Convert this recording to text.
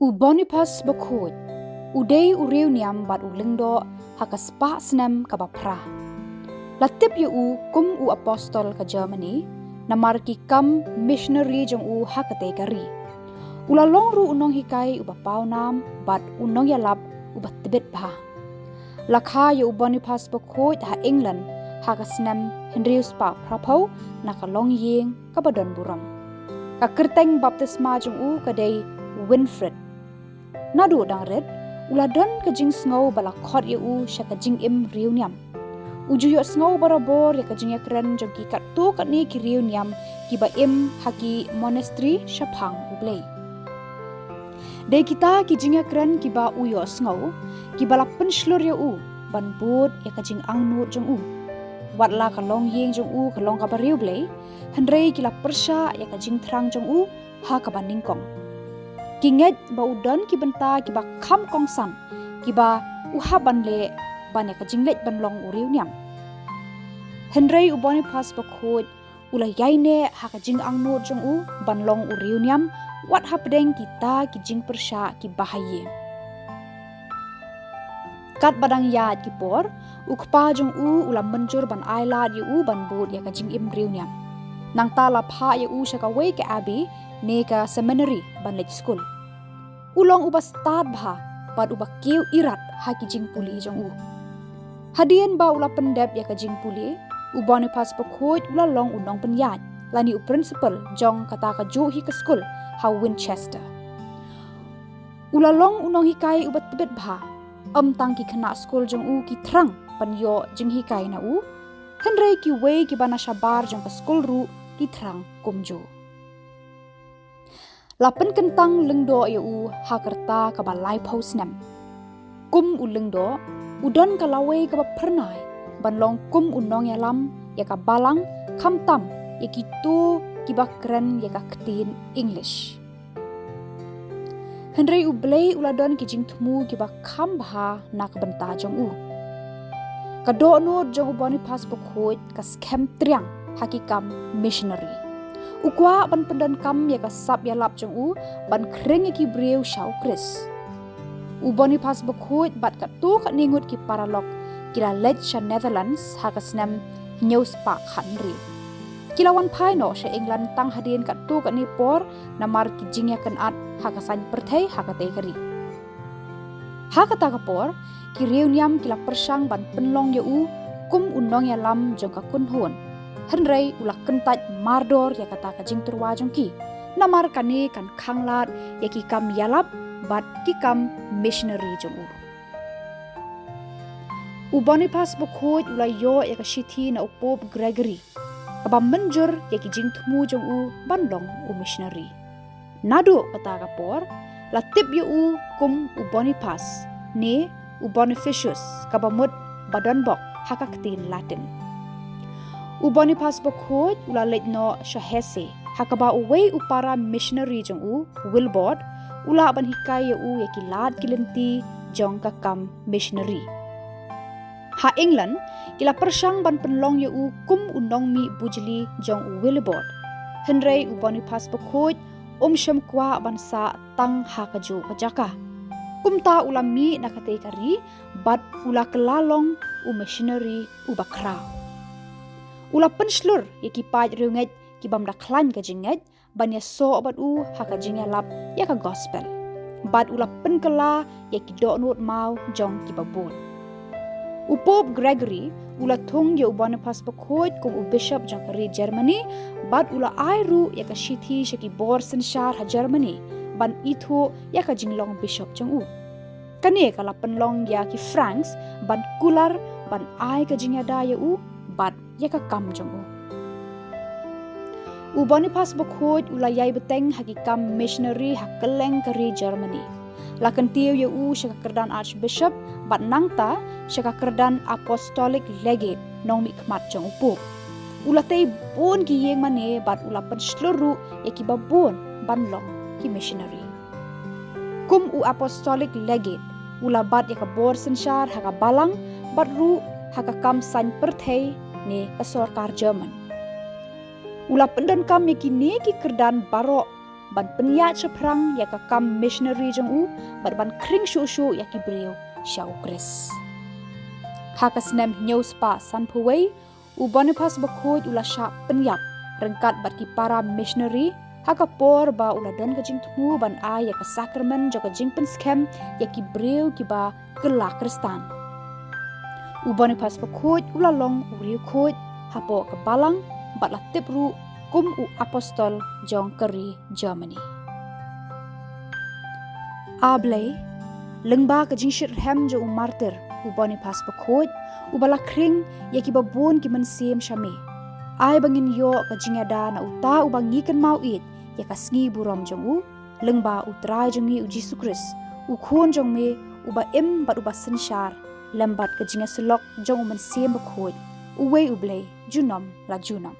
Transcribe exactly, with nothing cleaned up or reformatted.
U Boniface Bakhuid u dei u riewniam bad u lyngdoh ha ka spah snem kaba phra. La tip ïa u kum u apostol ka Germany namar ki kam missionary jong u ha katei ka ri. U la long ruh u nonghikai uba pawnam bad u nongïalap uba tbit bha. La kha ïa u Boniface Bakhuid ha England ha ka snem hynriew spah phraphew na ka longïing kaba don burom. Ka kyrteng baptisma jong u ka dei Winfried. Naduh dang rit u la don ka jingsngew ba la khot ïa u sha ka jingim riewniam. U ju ïohsngew barabor ïa ka jingïakren jong ki katto katne ki riewniam kiba im ha ki monastery shaphang U Blei. Dei kita ki jingïakren kiba u ïohsngew kiba la pynshlur ïa u ban bud ïa ka jingangnud jong u. Wat la ka longïing jong u ka long kaba riewblei, hynrei ki la pyrshah ïa ka jingthrang jong u ha kaba nyngkong. Ki ngeit ba u don ki bynta kiba kham kongsan kiba u hap ban leh ban ïa ka jingleit ban long u riewniam. Hynrei u Boniface Bakhuid u la ïaineh ha ka jingangnud jong u ban long u riewniam wat hapdeng kita ki jingpyrshah kiba ha ïing. Katba dang ïaid ki por, u kpa jong u u la mynjur ban ailad ïa u ban bud ïa ka jingim riewniam. Nangta la phah ïa u sha kawei ka abbey ne ka seminary ban leit skul. U long uba stad bha bad uba kiew irat ha ki jingpule jong u. Hadien ba u la pyndep ïa ka jingpule, u Boniface Bakhuid u la long u nongpynïaid lane u principal jong kata kajuh hi ka skul ha Winchester. U la long u nonghikai uba tbit bha. Ym tang ki khynnah skul jong u ki thrang ban ïoh jinghikai na u, hynrei kiwei kiba na shabar jong ka skul ruh ki thrang kumjuh. La pynkyntang lyngdoh ïa u ha ka rta kaba laiphew snem. Kum u lyngdoh, u don ka lawei kaba phyrnai ban long kum u nongïalam ïa ka balang, khamtam ïa kito kiba kren ïa ka ktien English. Hynrei U Blei u la don ki jingthmu kiba kham bha na ka bynta jong u. Ka dohnud jong u Boniface Bakhuid ka skhem triang ha ki kam missionary. U kwah ban pyndonkam ïa ka sap ïalap jong u ban khring ïa ki briew sha U Khrist. U Boniface Bakhuid bad katto katne ngut ki paralok ki la leit sha Netherlands ha ka snem hynñiew spah khathynriew. Ki la wan phai noh sha England tang hadien katto katne por namar ki jingïakynad ha ka saiñ pyrthei ha katei ka ri. Ha kata ka por, ki riewniam ki la pyrshang ban pynlong ïa u kum u nongïalam jong ka kynhun. Hynrei u la kyntait mardor ïa kata ka jingtyrwa jong ki. Namar kane kan khanglad ïa ki kam ïalap bad ki kam missionary jong u. U Boniface Bakhuid u la ïoh ïa ka shithi na u Pope Gregory kaba mynjur ïa ki jingthmu jong u ban long u missionary. Naduh kata ka por, la tip ïa u kum u Boniface ne u Bonificius, kaba mut ba don bok ha ka ktien Latin. U Boniface Bakhuid u la leit noh sha Hesse, ha kaba uwei u para missionary jong u, Willibrord, u lah ban hikai ïa u ïa ki lad ki lynti jong ka kam missionary. Ha England, ki la pyrshang ban pynlong ïa u kum u nongmih bujli jong u Willibrord. Hynrei u Boniface Bakhuid um shym kwah ban sah tang ha kajuh ka jaka. Kumta u la mih na katei ka ri bad u la kylla long u missionary uba khraw. U la pynshlur ïa ki paid riewngeit ki bym da khlaiñ ka jingngeit ban ïasoh bad u ha ka jingïalap ïa ka gospel. Bad u la pynkylla ïa ki dohnud maw jong kiba bun. U Pope Gregory u la thung ïa u Boniface Bakhuid kum u bishop jong ka ri Germany, bad u la ai ruh ïa ka shithi sha ki bor synshar ha Germany ban ithuh ïa ka jinglong bishop jong u. Kane ka la pynlong ïa ki Franks ban kular ban ai ka jingïada ïa u bad ïa ka kam jong u. U Boniface Bakhuid u la ïai bteng ha ki kam missionary ha kylleng ka ri Germany. La kyntiew ïa u sha ka kyrdan Archbishop bad nangta sha ka kyrdan Apostolic Legate, nongmihkhmat jong u Pope. U la tei bun ki ïing mane bad u la pynshlur ruh ïa kiba bun ban long ki missionary. Kum u Apostolic Legate, u la bat ïa ka bor synshar ha ka balang bad ruh ha ka kam saiñ pyrthei ne ka sorkar German. U la pyndonkam ïa kine ki kyrdan baroh ban pynïaid shaphrang ïa ka kam missionary jong u bad ban khring shuh shuh ïa ki briew sha u Khrist. Ha ka snem hynñiew spah sanphew wei, u Boniface Bakhuid u la shah pynïap ryngkat bad ki para missionary ha ka por ba u la don ka jingthmu ban ai ïa ka sakramen jong ka jingpynskhem ïa ki briew kiba kylla Khristan. U Boniface Bakhuid u la long u riewkhuid hapoh ka balang bad la tip ruh kum u apostol jong ka ri Germany. A Blei, lyngba ka jingshitrhem jong u martir u Boniface Bakhuid, uba la khring ïa kiba bun ki mynsiem sha me, ai ba ngin ïoh ka jingïada na uta uba ngi kynmaw ïeit ïa ka sngi burom jong u, lyngba U Trai jong ngi U Jisu Khrist, U Khun jong me uba im bad uba synshar, lem bad ka jingïasyllok jong U Mynsiem Bakhuid, uwei U Blei junom la junom.